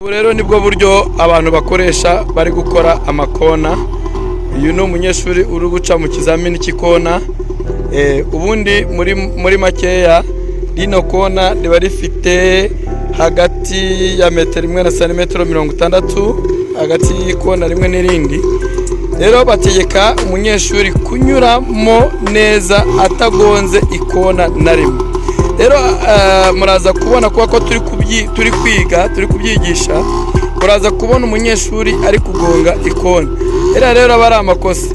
Ubu rero nibwo buryo abantu bakoresha bari gukora amakona. Uyu ni umunyeshuri uri guca mu kizamini cy'ikona. Ubundi muri makeya, rino kona riba rifite hagati ya metero 1 na santimetero 60 hagati y'ikona rimwe n'irindi. Rero bategeka umunyeshuri kunyuramo neza atagonze ikona na rimwe. Rero muraza kubona, kuba ko turi kwiga, turi kubyigisha, uraza kubona umunyeshuri ari kugonga ikona. Rero aba ari amakosa.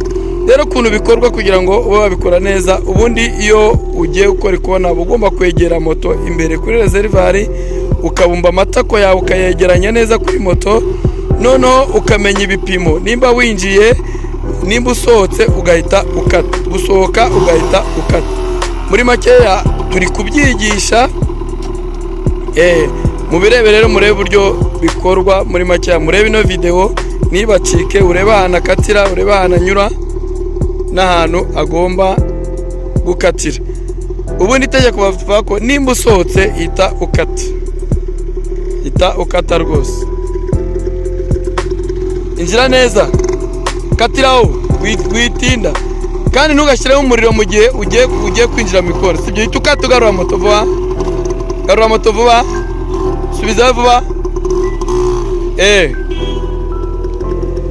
Rero ukuntu bikorwa kugira ngo ube wabikora neza, ubundi iyo ugiye gukora ikona uba ugomba kwegera moto imbere kuri réservoir, ukabumba amatako yawe, ukayegeranya neza kuri moto, noneho ukamenya ibipimo, nimba winjiye, nimba usohotse, ugahita ukata, gusohoka ugahita ukata. Muri makeya turi kubyigisha. Mubirebe rero, murebe uburyo bikorwa. Muri makeya murebe ino videwo ntibacike, urebe ahantu akatira, urebe ahantu anyura n'ahantu agomba gukatira. Ubundi itegeko bavuga ko nimba usohotse hita ukata, hita ukata rwose. Injira neza, katiraho, witinda, kandi ntugashyiremo umuriro mu gihe ugiye kwinjira mu ikona. Sibyo? Hita ukata, ugarura moto vuba, garura moto vuba, subizayo vuba.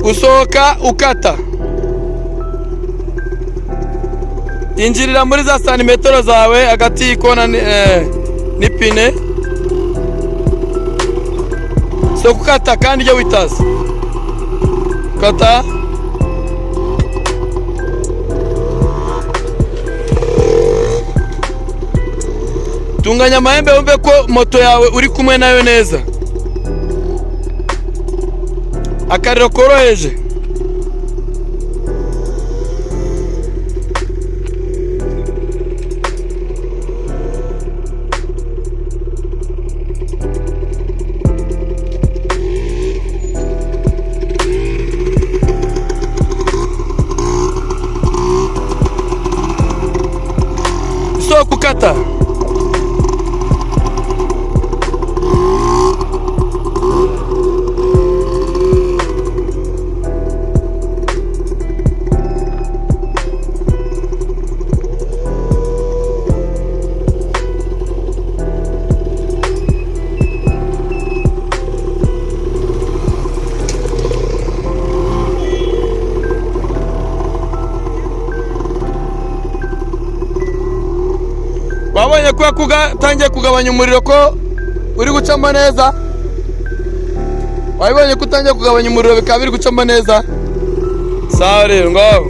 Usohoka ukata, injirira muri za santimetero zawe hagati y'ikona n'ipine. Sohoka ukata, kandi ujye witaza kata. Tunganya amahembe, wumve ko moto yawe uri kumwe nayo neza. Akariro koroheje. Sohoka ukata. Wabonye ko utangiye kugabanya umuriro, ko uri gucamo neza? Wabibonye ko utangiye kugabanya umuriro, bikaba biri gucamo neza? Sawa rero, ngaho.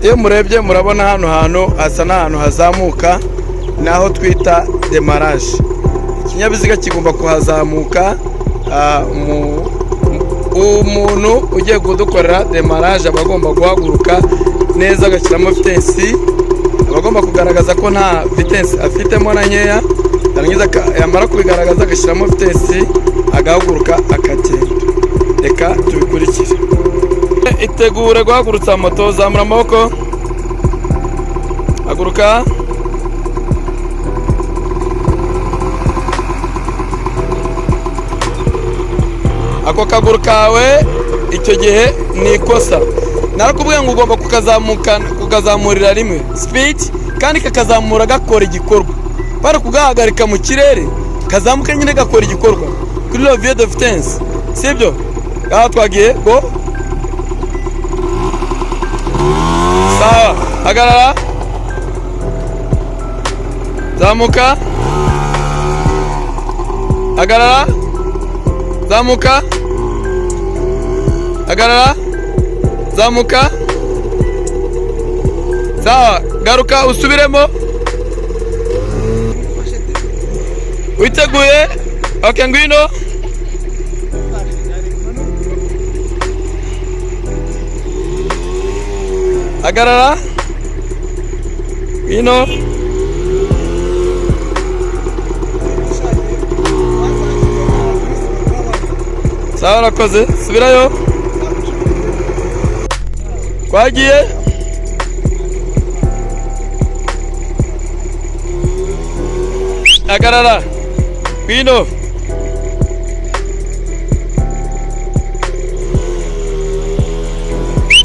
Iyo murebye murabona hano hantu hasa n'ahantu hazamuka, ni aho twita démarrage. Ikinyabiziga kigomba kuhazamuka. Umuntu ugiye kudukorera démarrage aba agomba guhaguruka neza, agashyiramo vitesse, aba agomba kugaragaza ko nta vitesse afitemo na nkeya. Yarangiza, yamara kubigaragaza, agashyiramo vitesse, agahaguruka, akagenda. Reka tubikurikire. Itegure guhagurutsa moto. Zamura amaboko, haguruka. Ako kaguru kawe icyo gihe ni ikosa. Narakubwiye ngo ugomba kukazamuka, kukazamurira rimwe speed, kandi kakazamura gakora igikorwa. Bari kugahagarika mu kirere, kazamuka nyine gakora igikorwa kuri levier de vitesse, sibyo? Ngaha twagiye, go. Sawa, hagarara, zamuka, hagarara, zamuka, hagarara, zamuka. Sawa, garuka usubiremo. Witeguye? Ok, ngwino. Hagarara, ngwino. Sawa, urakoze, subirayo. Twagiye. Hagarara, ngwino.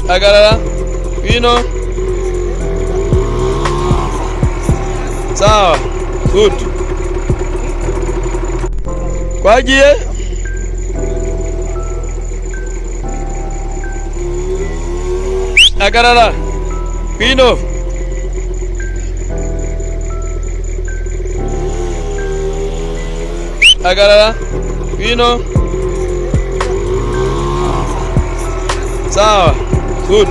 Hagarara, ngwino. Sawa, good. Twagiye. Hagarara, ngwino. Hagarara, ngwino. Sawa, good.